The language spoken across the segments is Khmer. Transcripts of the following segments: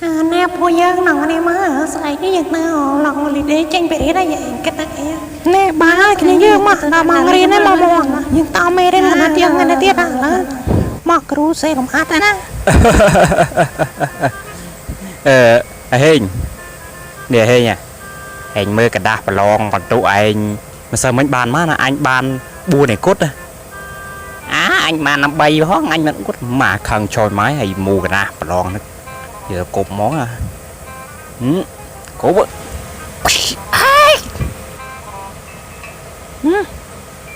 អាណែពួកយើងនឹងនេះមកស្អែកនេះយើងទៅឡងលីដេចេញពីរៀនហើយយើងគិតថាអីណែបើហើយគ្នាយើងមកដល់ម៉ោងរៀនហើយមកមកយើងតមេរៀនខណៈទៀតថ្ងៃនេះទៀតឥឡូវមកគ្រូសេលំហាត់ហើយណា អឺអាហេងនេះអាហេងហេងមើលกระดาษប្រឡងបន្ទុកឯងមិនសូវមិញបានមកណាអញបាន4ឯគុតអាអញបាន8ផងអញមិនគុតមកខឹងចយម៉ែហើយមូกระดาษប្រឡងនេះយកគប់ហ្មងអាគប់ អេ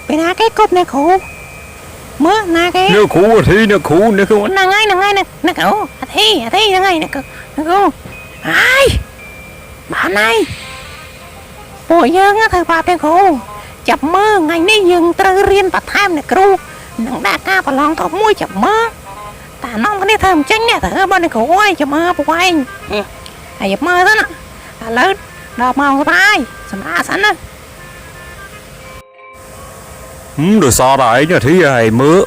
ពេលណាគេគប់អ្នកគ្រូមើលណាគេ អ្នកគ្រូអាធីអ្នកគ្រូអ្នកគ្រូ ហ្នឹងហើយហ្នឹងហើយអ្នកគ្រូអាធីអាធីហ្នឹងហើយអ្នកគ្រូអ្នកគ្រូហើយបានហើយពួកយើងធ្វើបាបអ្នកគ្រូចាប់មើលថ្ងៃនេះយើងត្រូវរៀនបន្ថែមអ្នកគ្រូនឹងដាក់ការប្រឡងធំមួយចាប់មើលតានាំគ្នាធ្វើមិនចេញនេះត្រូវបើអ្នកគ្រូអើយចាំមើលពួកឯងហើយមើលទៅណាឥឡូវដល់ម៉ោងស្បាយសម្រាប់សិនណា ដោយសារតែឯងអាធីហើយមើល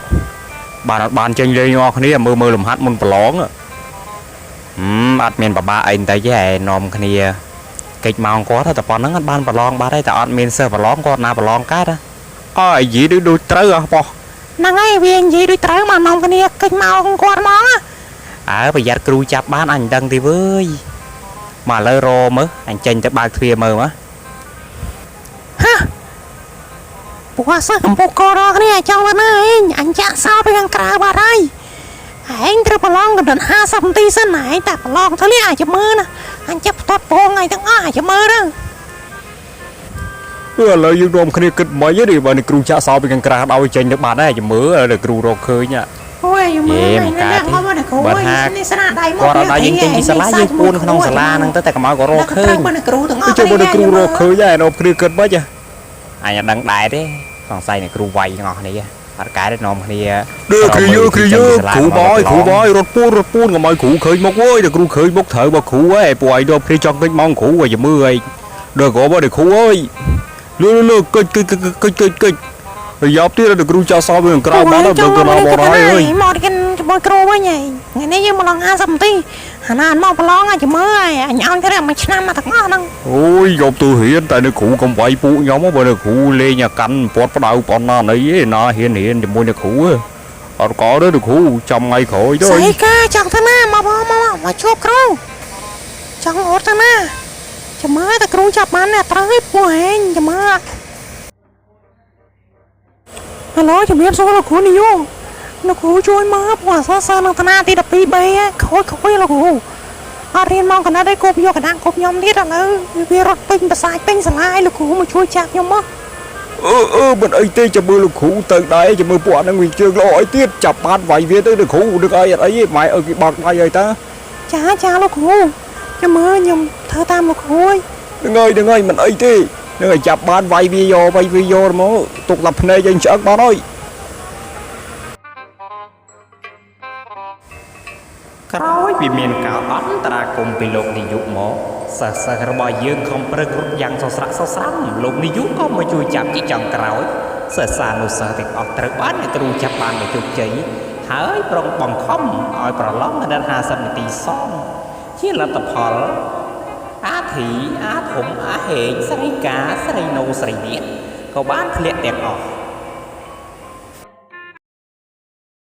បានអត់បានចេញលេងអស់គ្នាមើលមើលលំហាត់មុនប្រឡងអត់មានបបាក់អីបន្តិចទេឯងនាំគ្នាកិច្ចម៉ោងគាត់តែប៉ុណ្្នឹងអត់បានប្រឡងបាត់ទេតែអត់មានសិស្សប្រឡងគាត់ណាប្រឡងកើតអើយនិយាយដូចដូចត្រូវអស់បោះ ហ្នឹងហើយវានិយាយដូចត្រូវមកនាំគ្នាកិច្ចម៉ោងគាត់ហ្មង អើប្រយ័ត្នគ្រូចាប់បានអញមិនដឹងទេវើយមកឥឡូវរមើលអញចេញទៅបើកទ្វារមើលមក ហាពួកសិស្សកំពុះកដល់គ្នាចង់ទៅណាឯងអញចាក់សោពីខាងក្រៅបាត់ហើយឯងត្រូវប្រឡងកំណត់50នាទីសិនឯងតែប្រឡងទៅនេះអាចមើលណាអញចាប់ផ្ទាត់ពងឯងទាំងអស់អាចមើលទៅ ឥឡូវយើងនាំគ្នាគិតមិនទេបើនេះគ្រូចាក់សោពីខាងក្រៅឲ្យចេញទៅបាត់ហើយចាំមើលដល់គ្រូរកឃើញ អូយមើលនេះនេះងំណាគ្រូនេះស្នាដៃមក គាត់អត់ឲ្យយើងចេញពីសាលាយើងពួនក្នុងសាលាហ្នឹងទៅតែកុំឲ្យគាត់រកឃើញ បើគ្រូទាំងអស់ ទៅបើគ្រូរកឃើញហើយនាំគ្នាគិតមិនអញអត់ដឹងដែរទេសង្ស័យនឹងគ្រូវាយទាំងអស់គ្នាអត់កែទេនាំគ្នាដូចគ្រូយើគ្រូយើគ្រូបយគ្រូបយរត់ពួនរត់ពួនកុំឲ្យគ្រូឃើញមុខអើយដល់គ្រូឃើញមុខត្រូវបើគ្រូហ៎ពួកឯងនាំគ្នាចង់កិច្ចម៉ោងគ្រូឲ្យមើលឯងដល់គ្រូបើដល់គ្រូអើយលឺលឺកិច្ចកិច្ចកិច្ចកិច្ចកិច្ចប្រយប់ទៀតដល់គ្រូចាស់សោវាក្រៅបានដល់ទៅដល់បរហើយអើយ មកគេជាមួយគ្រូវិញហើយថ្ងៃនេះយើងប្រឡង50នាទីអាណាមកប្រឡងអាចមើលហើយអញឲ្យគេមួយឆ្នាំមកទាំងអស់ហ្នឹង អូយយកទៅរៀនតែនៅគ្រូកំវៃពួកខ្ញុំបើនៅគ្រូលេងកាន់ពាត់ផ្ដៅប៉ុណ្ណាណីឯណាហ៊ានរៀនជាមួយនៅគ្រូអត់កោទេនៅគ្រូចាំថ្ងៃក្រោយទៅ ស្អីកាចង់ទៅណាមកមកមកមកជួបគ្រូចង់អត់ទៅណាចាំមើលតែគ្រូចាប់បានអ្នកត្រូវឲ្យពួកឯងចាំមើលហៅឡូជំរាបសួរលោកគ្រូនាយកលោកគ្រូជួយមើលពួកអសរសិស្សនៅថ្នាក់ទី 12B ខូចខូចលោកគ្រូអត់រៀនមកកណ្ដាលទេគប់យកកណ្ដាលគប់ខ្ញុំទៀតឥឡូវវារត់ពេញប្រសាទពេញសាលាឲ្យលោកគ្រូមកជួយចាប់ខ្ញុំមក អឺអឺមិនអីទេចាំមើលលោកគ្រូទៅដែរចាំមើលពួកហ្នឹងវាជើងល្អអីទៀតចាប់បានវាយវាទៅលោកគ្រូនឹកអីអត់អីទេម៉ែអើគេបើកដៃអីតា ចាចាលោកគ្រូចាំមើលខ្ញុំធ្វើតាមលោកគ្រូឯង ហ្នឹងហើយហ្នឹងហើយមិនអីទេហ្នឹងហើយចាប់បានវាយវាយកវាយវាយកមកទុកដល់ភ្នែកយើងឆ្អឹកបានហើយក្រោយពីមានការអន្តរាគមពីលោកនាយកមកសិស្សសិស្សរបស់យើងខំប្រឹងរត់យ៉ាងសស្រាក់សស្រាំលោកនាយកក៏មកជួយចាប់ជាចុងក្រោយសិស្សានុសិស្សទាំងអស់ត្រូវបានអ្នកគ្រូចាប់បានដោយជោគជ័យហើយប្រុងបង្ខំឲ្យប្រឡងគណិត50នាទីសងជាលទ្ធផលអាធីអាធំអាហេងស្រីកាស្រីណូស្រីនៀកក៏បានធ្លាក់ទាំងអស់។